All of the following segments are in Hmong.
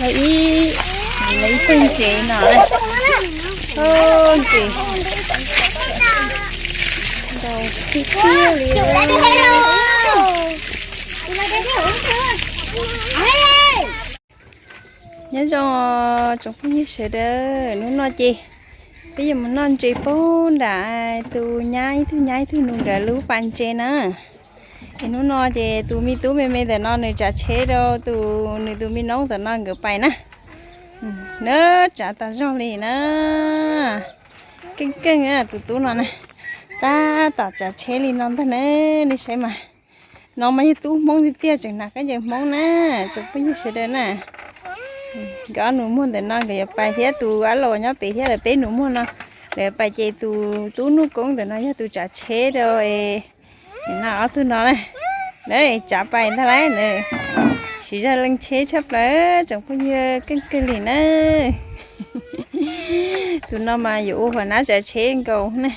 Lawv ib, lawv ib tug ntses no. Ntses ntau tiag tiag li. Nyob zoo tsoom phooj ywg sawv daws, hnub no ces peb yuav mus noj ntses poob nram tus nyab, ib tug nyab ib tug nus nkawd lub pas ntses na. Es hnub no ces tus me tub me me ntawm no nws tsav tsheb rau tus, nws tus me noob ntawm no nkawd pais na. Na, tsav tas zog li na. Keej keej tus tub no na, tab tom tsav tsheb li no ntag na. Nej saib mas, no mas yog tub Hmoob tiag tiag, tseem hnav khaub ncaws Hmoob na, tsoom phooj ywg sawv daws na. Nkawd ob nus muag ntawm no nkawd yuav pais thiab, tus ab los nyob pem thiab, lawv peb nus muag no lawv pais, ces tus tub Nuj Koob ntawm no yog tus tsav tsheb rau no ob tug no na. Tsav pais ntag lauj na. Siv zog leej tsheb tshaj plaws tsoom phooj ywg, keej kawg li na. Tus no mas yuav ua huam nab tsav tsheb nkaus na.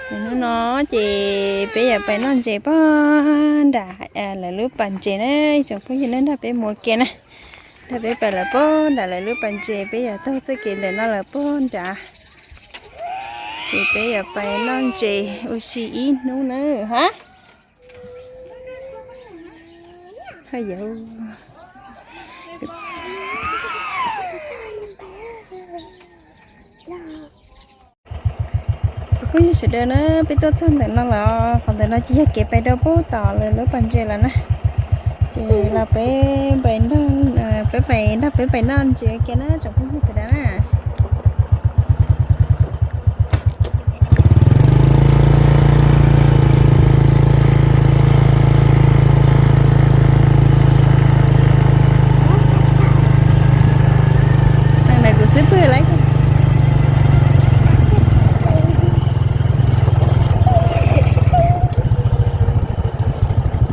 Hnub no ces peb yuav pais noj ntses pog nram lawv lub pas ntses na, tsoom phooj ywg, nej nrog peb mus ua ke na. Nrog peb pais lawm pog nram lawv lub pas ntses, peb yuav taug txoj kev ntawm no lawm pog nrad. Ces peb yuav pais noj ntses ua si ib hnub na. Ha, tsoom phooj ywg sawv daws na, peb tuaj txog ntawm no lawm, qhov ntawm no ces yog kev pais rau pem tom lawv lub pas ntses lawm na. Ces los peb pais nrog, peb pais nrog peb pais noj ntses ua ke na tsoom phooj ywg sawv daws na. Kuv xub pwg lawm.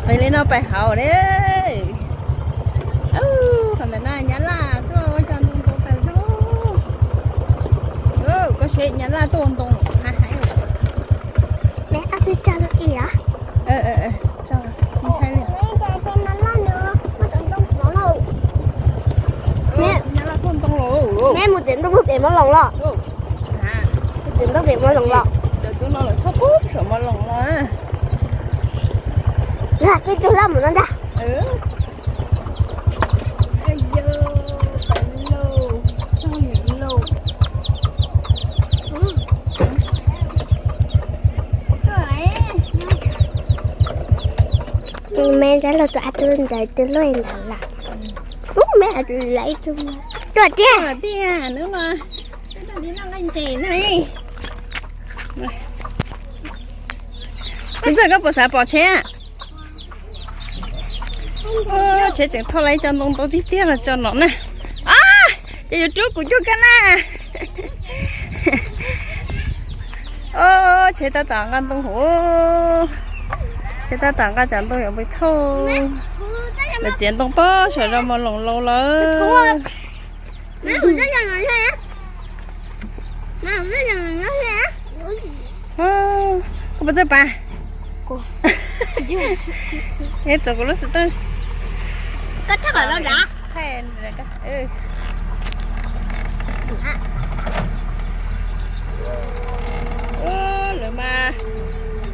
Pais li no pais hauv ne. Qhov ntawm no Nyab Laj tuaj ua cov ntoo ntoo tas zog. Koj saib Nyab Laj tuaj ua ntoo hais hais. Nyab Laj tuaj ua ntoo los. Neb mus txiav ntuj pem Mab Loos los? Mus txiav ntuj pem Mab Loos los? Tus no lawm txhob pub saum Mab Loos los. Twb tug loj mus no ntag. Me ntawd los tus a tug ntawd twb luaj ntawd lawm. Ub, me a tug lawm ib tug tuaj tiag. Tiag, hnub no twb tuaj noj ntses no. Ib ntxawg koj puas xav pom tsheb? Tsheb tseem thauj lawm ib co ntoo ntau tiag tiag los tso no na. Ces yuav rub kuv cuag koj na. Tsheb tab tom nqa ntoo hauv. Tsheb tab tom nqa cov ntoo yuav mus thauj. Lawv txiav ntoo pog saum zos Mos Loos laus lawm. Koj puas txawj pas? Tuav kuv lub xov tooj. Koj thaij kom zoo nrad. Lawv mas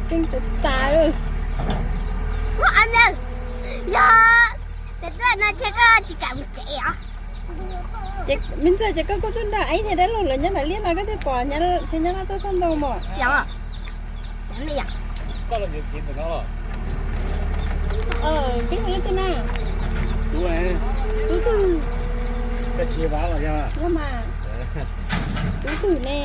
keej tas tas. Yog peb tuaj no tsheb koj tsis kam mus tsev os. Me ntxawg, ces koj kuj tuaj nrog Aib thiab dab laug lawv nyob nram liaj no koj thiaj pom tsheb Nyab Laj tuaj thauj ntoo mas. Tub twg na? Tub twg? Tub twg ne?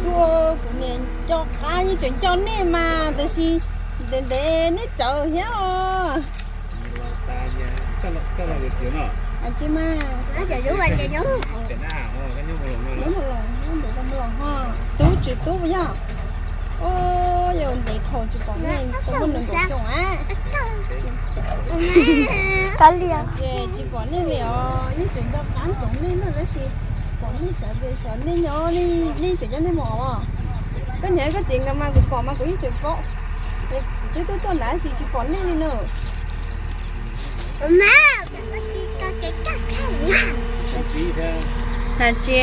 Ua, kuv niam nco qab yeej tseem nco nej mas, tab sis ntev ntev nej txawv thiab os. Tsis mas, tub tsis tub yog. Ua, yog ntev dhau tsis pom nej, tau muaj nees nkaum xyoo a. Tsis pom nej li os, yeej tseem nco qab ntsoov nej na, tab sis pom nej xyov, xyov nej nyob, nej tseem coj nej mus os. Koj niam koj txiv nkawd mas kuv pom mas kuv yeej tseem paub. Twb tuaj tuaj nrad tab sis tsis pom nej li no. Has tsi,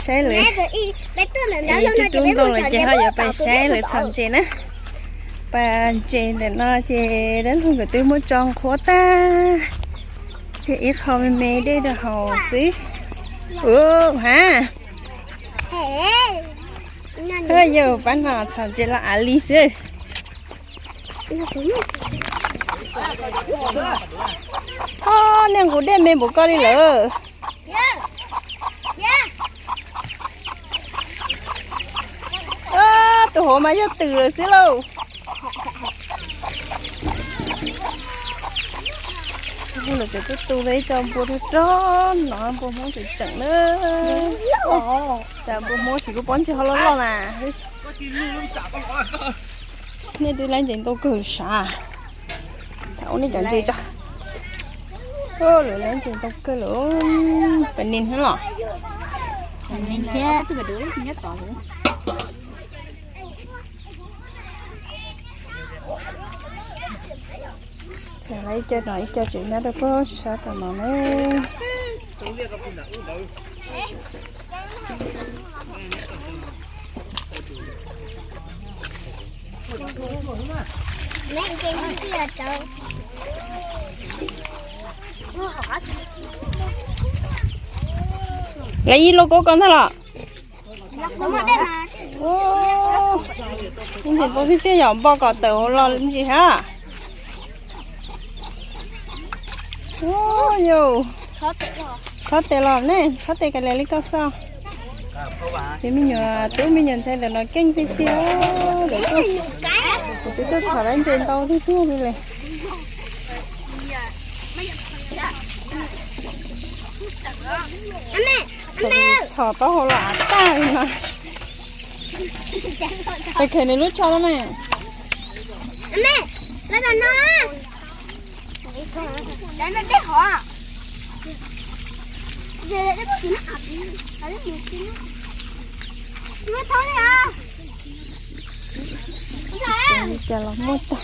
saib lawv, twb tub ntoo lawm ces ho yuav pais saib lawv txhos ntses na. Pas ntses ntawm no ces dab laug nkawd twb muab tso nqhuab tag, tseg ib qho me me dej rau haus xwb. Ua ha, hwj yus pab no txhos ntses los av li xwb. Ho, niag nqus dej me npaum ko li lawm. Tus hauv mas yog twm xwb lauj. Lawv tseem tuaj tu tau ib co npua rog rog no, npua Hmoob tseem tseem na. Cas npua Hmoob tsis kuj pob ntseg ho loj loj mas. Nej twb laib ntses ntau kawg sav. Thaum ub nej cov ntses tso. Lawv laib ntses ntau kawg lawm. Pem nis hnub los. Txawm lawv ib co no ib co tseem nyob rau pob sab tom no ne. Lawv ib lub kub ko ntag los. Ntses ntau tiag tiag yom, npo kom tawm hauv los ntsis hab. Yus, khob tes los ne, khob tes kav liam li koj xwb. Ces me nyuam tub me nyuam ntxhais ntawm no keej tiag tiag. Lawv kuj, kuv twb tuaj txhom lawv ntses ntau tiag tiag li lawm. Txhom taub hau los av tag li no. Pes khaws nws lub tsho los mas. Cas los muaj tag.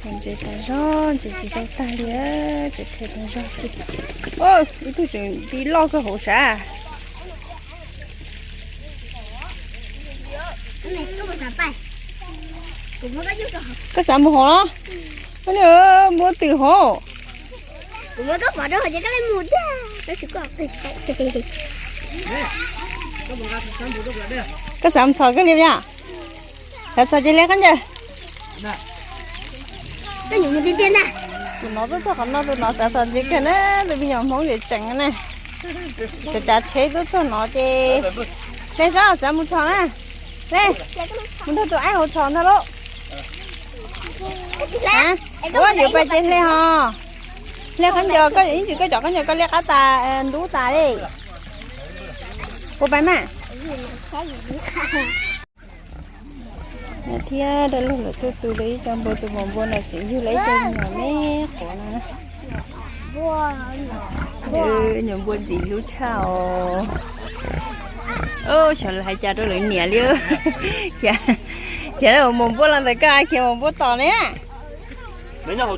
Ntses tas zog, ntses tsis tau tag li, tseem qhia tas zog xwb. Ib tug tseem nti loj kawg hauv sav. Koj xav mus hauv los? Koj niag muab twm hauv. Koj xav mus txhom koj li yom? Xav txhom ces hle khaub ncaws. Tus no tuaj txog qhov no, tus no xav txhom ntses kawg na, tus me nyuam Hmoob tseem tseem na. Tsav tsav tsheb tuaj txog no ces, hle sab xav mus txhom na. Hle, mus nrog tus aib hauv txhom ntag lauj. Ua yuav pais ces hle ho. Hle khaub ncaws, koj ib ntsis koj cov khaub ncaws koj liab qab tas ntub tas li. Puas pais mas? Thiab dab laug lawv tuaj tu lawv ib co npua, tus maum npua no tseem yug lawv ib co me nyuam me quav no. Nyuam npua ntxim hlub tshaj os. Xyov lawv hais cas rau lawv niam li. Khiav, khiav maum npua los ntawm koj, khiav maum npua tos ne. Nyuam os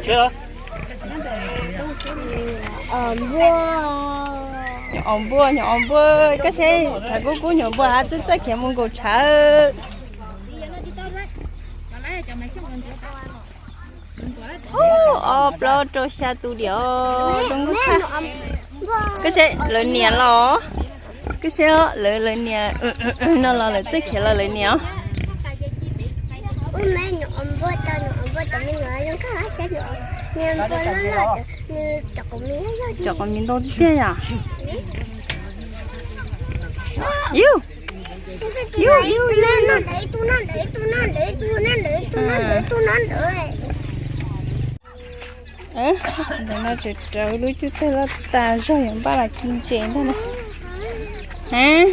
npua, nyuam os npua, koj saib tshav kub kub nyuam npua hab txawj txawj khiav mus nkaum tshav. Ob plaub rau xya tus diam zoo nkauj tshaj. Koj saib lawv niam los, koj saib lawv, lawv niam no los lawv txawj khiav los lawv niam os. Cov qos mis ntau tiag tiag yom. Yus, yus, yus, yus. Ntawm no tseem raws lub cub tawg loj tas zog yuav npaj los ci ntses ntag na. Tseem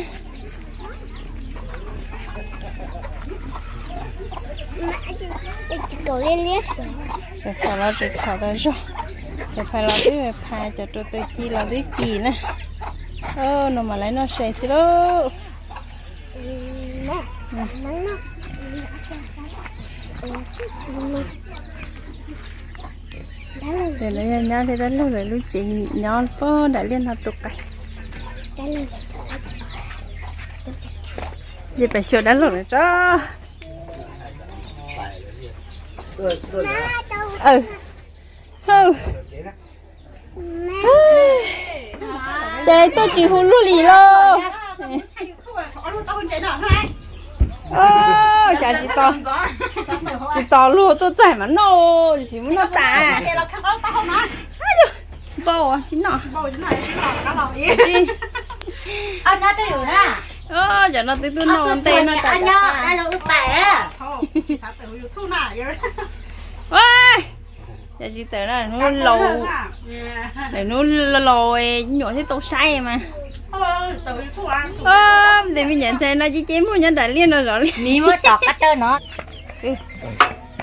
txhom los tseem txhom tas zog. Cov phais los twb phais, cov rau taws ci los twb ci na. No mas lawv noj se xwb lauj. Ces lawv yog nyab thiab dab laug lawv lub tsev nyob pog nram liaj no tus qais. Ces pem xyuas dab laug lawv tso. Ces tuaj tsis hu luag li lauj. Cas tsis tos luag tuaj txaig mas noj, tsis muab noj tas. Npau tsis noj. Cov no twb tuaj noj ua ntej noj tas. Cas tsis tawm na, hnub laus, hnub laus nyuam thiaj tau saib mas. Ces me nyuam ntxhais no ci ces muaj nyob nram liaj no zov li.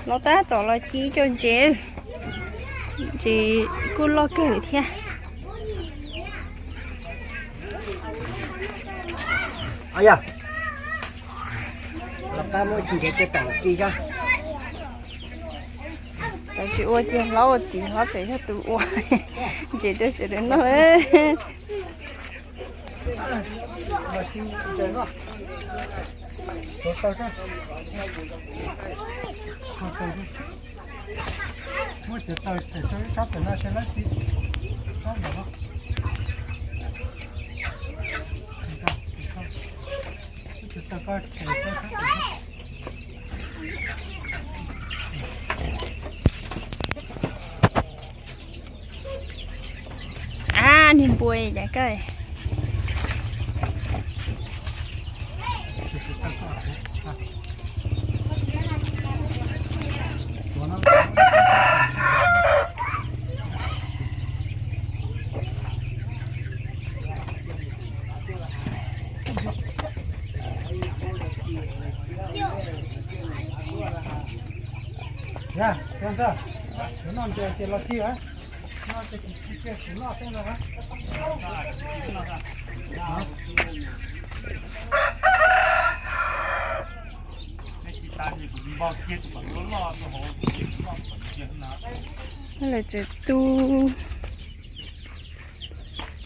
Los tab tom los ci cov ntses, ntses kuj loj kawg li thiab. Tsis ua ces hlob ua txiv, hlob tseem yog tus ua ntses rau sawv daws noj. Ab, niag npua cas koj. Lawv tseem tu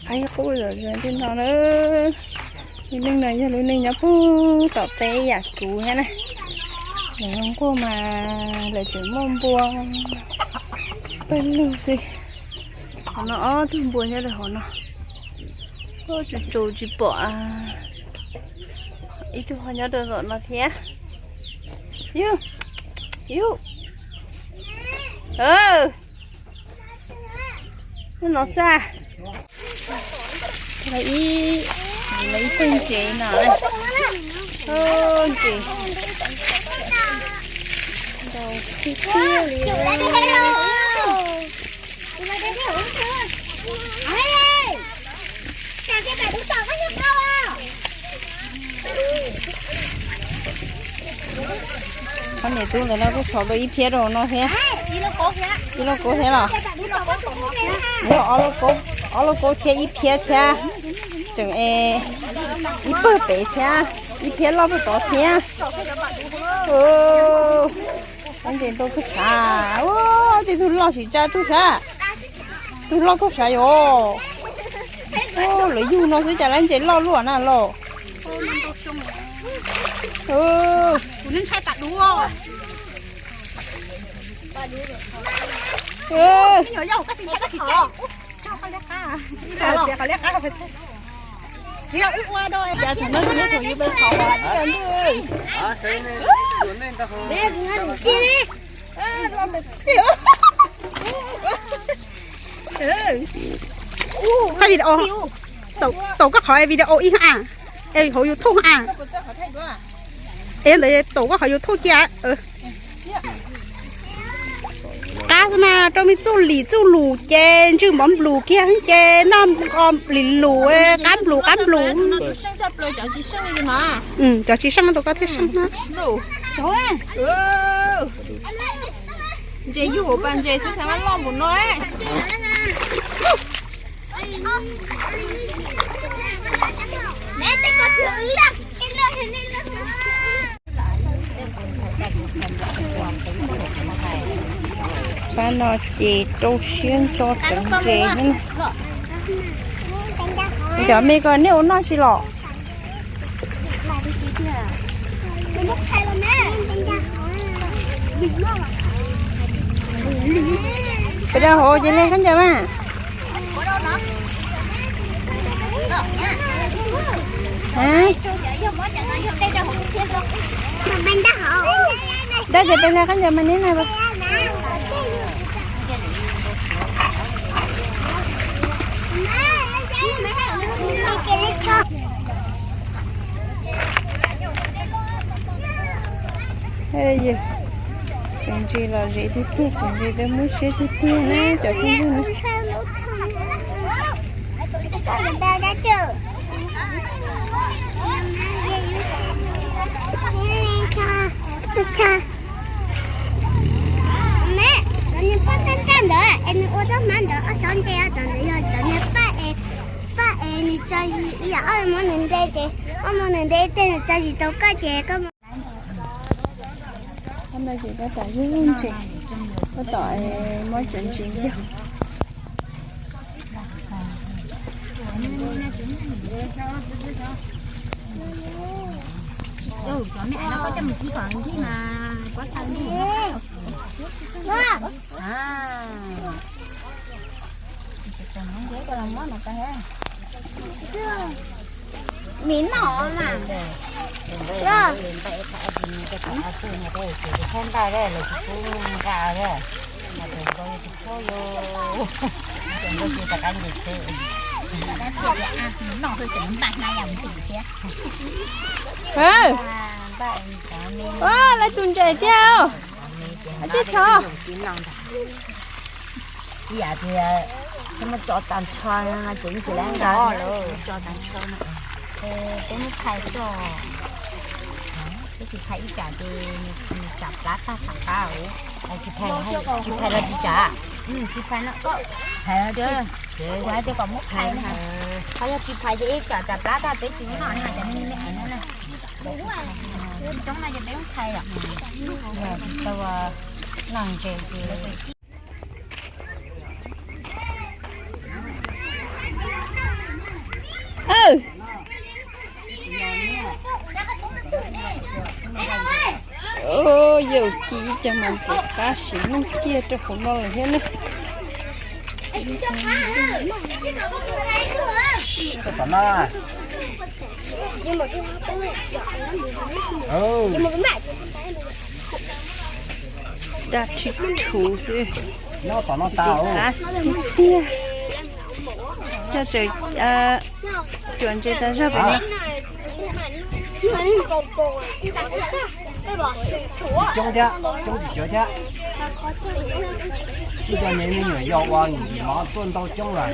qab qub zom zaws li no na. Lub neej no yog lub neej nyob puag tom teb yam kuv thiab na. Lawv nquag mas lawv tseem muaj npua pawg lug xwb. Qhov no ob tug npua nyob rau hauv no. Tsuas tsuas tsis pom. Ib tug ho nyob rau tom no thiab. Yus, yus, no xwb. Lawv ib, lawv ib tug ntses no. Ntses ntau tiag tiag li. Ob niam tub ntawd no kuj tsov tau ib phiab rau no thiab. Ib lauj kaub thiab los? Ob lauj kaub thiab ib phiab thiab. Tseem ib pawg pem thiab, ib phiab loj pawg tod thiab. Lawv ntses ntau kawg sav. Ua, tej tug loj sim tsa tug sav. Tug loj kawg sav yom. Lawv yug no xwb cas lawv ntses loj luaj na los. Tau koj qhov video ib a. Es hauv YouTube a. Es ntawd tau koj hauv YouTube cia. Qab xwb na, rau me txuj lim txuj lus ces ntswj npov nplus kiag ces noj lim lus, qab nplus qab nplus. Cov tsis seej rau koj thiaj seej na. Ntses yug hauv pas ntses xwb xav mas loj npaum no. Pab no ces rau siab ntso tseem ntses thiab. Cov me ko nej ua noj tsis los? Peb rau hauv ces hle khaub ncaws mas. Dab ces peb hle khaub ncaws mas neb na. Tseem ntsis los zem tiag tiag, tseem ntsis twb muab siab tiag tiag na cov phooj ywg na. Cov niag paj taj taj ntawd es nws ua txoj hmab ntawd ob xyob ntse, cov ntawd yog cov niag paj es, paj es nws tso yis ib yam, ob muab nws nte ces, ob muab nws nte tej nws tso yis rau koj ces koj. Qhov no ces tab tom yug ntses, tab tom muab cov ntses yug. Miv noj mas. Lawv tus ntses tiag. Tsib txhos. Ib yam tias tsis muaj tso tag nrho no ces yeej tsis lab nqa, tso tag nrho no. Peb muab phais xwb, peb tsis phais ib tsam ces nws tsam plab tag tsam qab. Tsis phais los tsis tsam. Tsis phais no, phais no, kuv hais tias kom muab phais na. Qhov yog tsis phais ces ib tsam tsam plab tag peb tsis muab noj na, cov me me no na. Coob no ces peb muab phais yom. Yog tsis tau noj ntses ces Yawm ci ib co mas ntxim qab sim neej kiag rau hauv no lawm thiab ne. Dag rhwv rhuv xwb. Ntxim qab tiag. Coj tseem cuam ntses tas zog pem no. Coob thiab, coob tsis tsawg thiab. Ib co me me nyuam yaus ua ntxim mov tuaj ntau coob lawm.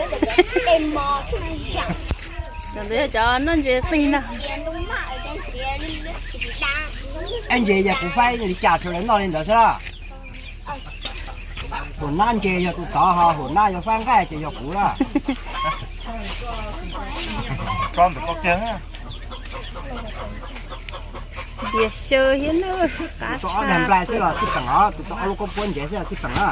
Cov ntawd yog cov noj ntses qis ntag. Eb, ntses yog kuv faib li cas sawv daws noj li ntawd xwb lawm. Huam nab ntses yog tus tod, ho huam nab yuav faib nqaij ces yog kuv lawm. Npias xyaw thiab na, qab tshaj. Ob daim nplai xwb los tij peem os, tus tau ob lub koob puab ntses xwb los tij peem na.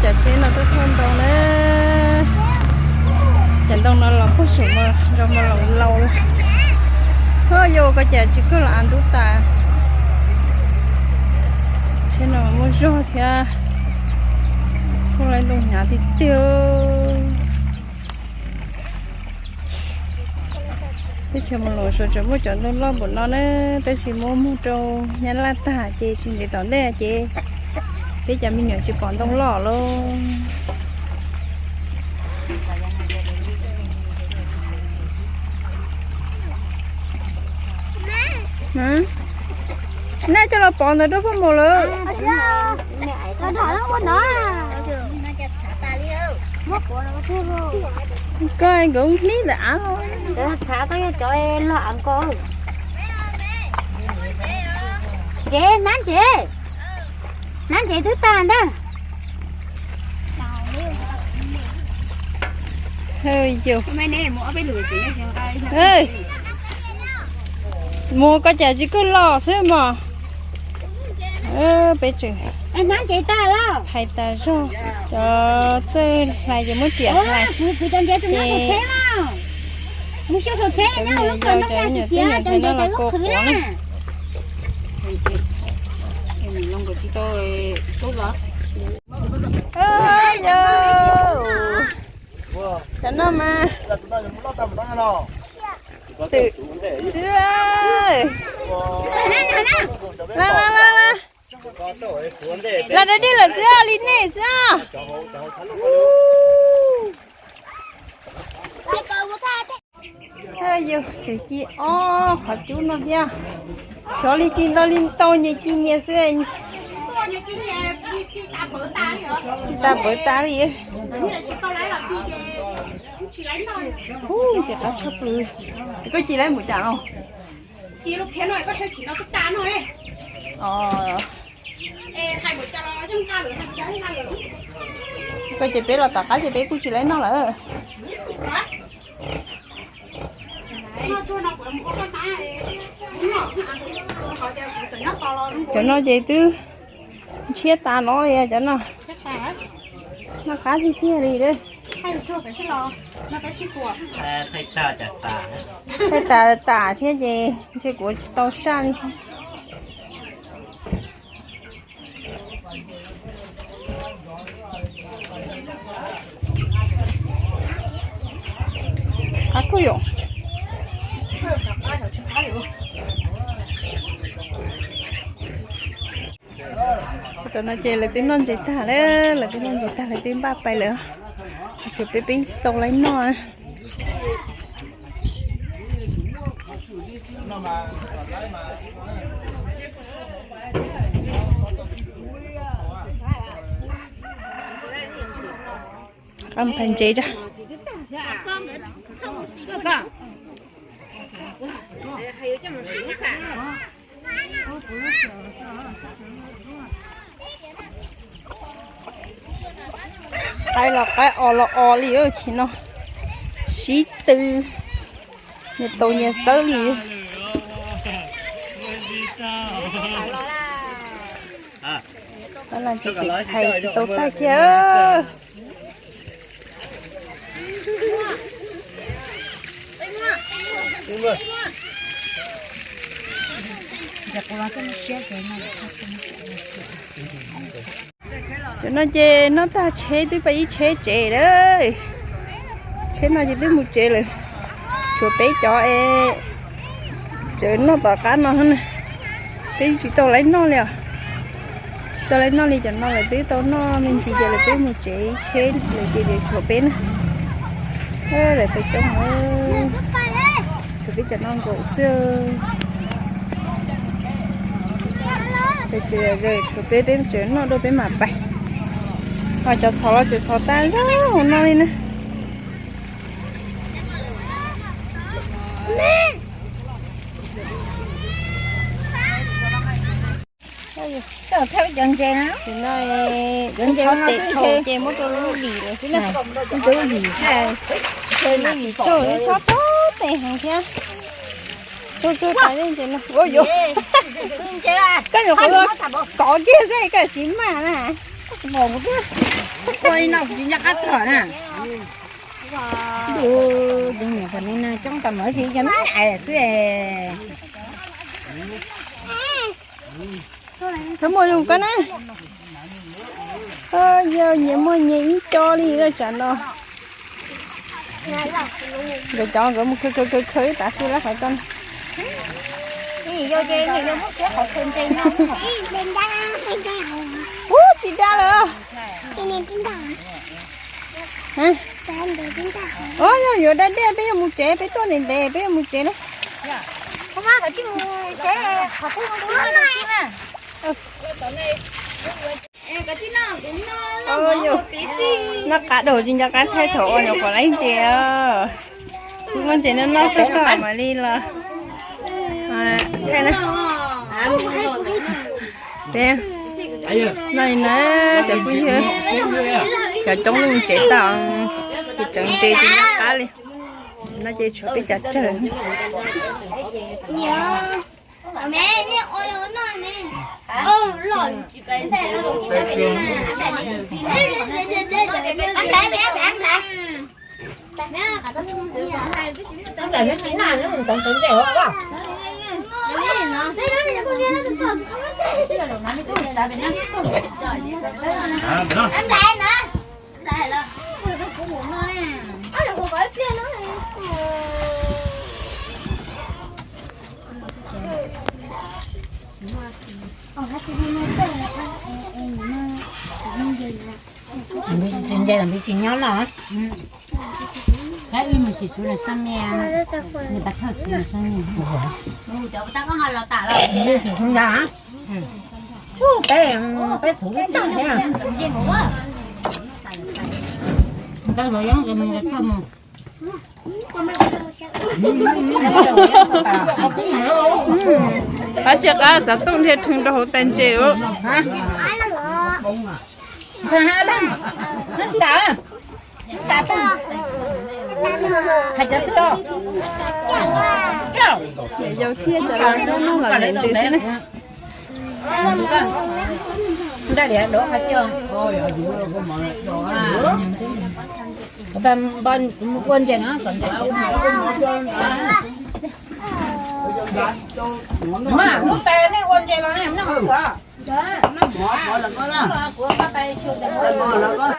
Cov tsheb no tuaj thauj ntoo na. Cov ntoo no los puag saum mas nrog mas laus laus lawm. Ho yog ua koj cas tsis kawg los av ntub tas. Tsheb no muaj zog thiab. Thauj laij ntoo hnyav tiag tiag. Teb chaws Moos Laus Suav tseem muaj cov ntoo loj npaum no na, tab sis muab muag rau Nyab Laj tag ces tsis ntev tom ntej ces Peb cov me nyuam tsis pom ntoo loj lauj. Nej coj los pov ntawd rau poj mus lawm. Koj nkawd hlib ntawm av. Txhav koj yog cov log av ko. Ntsev, hnab ntsev. Hnab ntsev twb tag ntag. Mus koj cas tsis kawg los xwb mog. Peb tseem hais tas zog, cov txawj hlais ces muab riam hlais ces mus xyuas saum tsheb, cov me nyuam txhais no los kua quav na. Cov no mas twm xwb. Los los los los, los dab dej lawm xwb os, li nej xwb os. Yus tseem ci ob qhov cub no thiab. Xyov li ci ntau li ntau, nyias ci nyias xwb. Ci tas pawv tas li. Ub, ntxim qab tshaj plaws. Koj ci lawm mus cas no? Koj ces peb los tom qab ces peb kuj tsis lawv noj lawm. Cov no ces twb ntshiab tas no li cov no. Noj qab tiag tiag li lawm. Thaij tas tas thiab ces ntshe kuv tsis tau saj li. Qab kuj yom. Tam no ces lawv twb noj ntses tag lawm, lawv twb noj ntses tag lawv twb npaj pais lawm. Tshuav peb peb tsis tau lawv noj. Qab phais ntses tso. Qaib los qaib os los os li, tsis no sib tw, nyias tau nyias xawb li. Qaib los ces tsis hais tsis tau tag kiag. Cov no ces noj tag tsheb twb pais ib tsheb tsev lawm. Tsheb no ces twb mus tsev lawm. Tshuav peb cov es tseem noj tom qab no na. Peb tsis tau lawv noj li os. Tsis tau lawv noj li, cov no lawv twb tau noj me ntsis ces lawv twb mus tsev ib tsheb lawm ces tshuav peb na. Lawv pais coob, tshuav peb cov no nkaus xwb. Peb tsev, tshuav peb, peb tsev noj dua peb mam pais. Ho cov txhov los tseem txhov tag zog no li na. Cov ntses no, cov ntses no ces muab rau lub dim lawm xwb na. Lub dim tsaug xwb, txhob txhob tes heev thiab. Tsaug tsaug tas li ntses no. Ua yuav, koj nyuam qhuav kov kiag xwb koj siv maj na. Ua li no kuv tsis nco qab txog na. Ntuj, cov niam txiv no coob tas mus ib txhis cov no xwb. Koj muaj zoo koj na. Yog nyias muaj nyias ib co li lawm tsam no. Nkawd cov nkawd mus khawb khawb khawb khawb ib tav su lawm qhov ko. Ub, Tsis da lawm. Ua yog yuav da dej peb yuav mus tsev, peb tuaj ntev ntev peb yuav mus tsev na. Noj qab dua tsis nco qab thaij thaum ua nyuam qhuav laib ntses os. Kuv muab ntses noj noj txog tog mam li los thaij na. Peb noj li na, cov phooj ywg, cov coob lub ntses tau, kuv tseem ntses tsis nco qab li. No ces tshuav peb cov tsawg. Tsis ntse los npis tsis nyob no. Kab ib mus sim xub los xab me, nws pas thawj xub los xab me. Sim xub ntag. Peb, peb txhuv ib tag thiab. Ntawd los yeej mus mus. Qab tsis qab xav tooj dhia rheev rau hauv tais ntses. Yau thiab cov laus noj los lawv ntws xwb na. Mas lub tais nej ua ntses los ne, noj.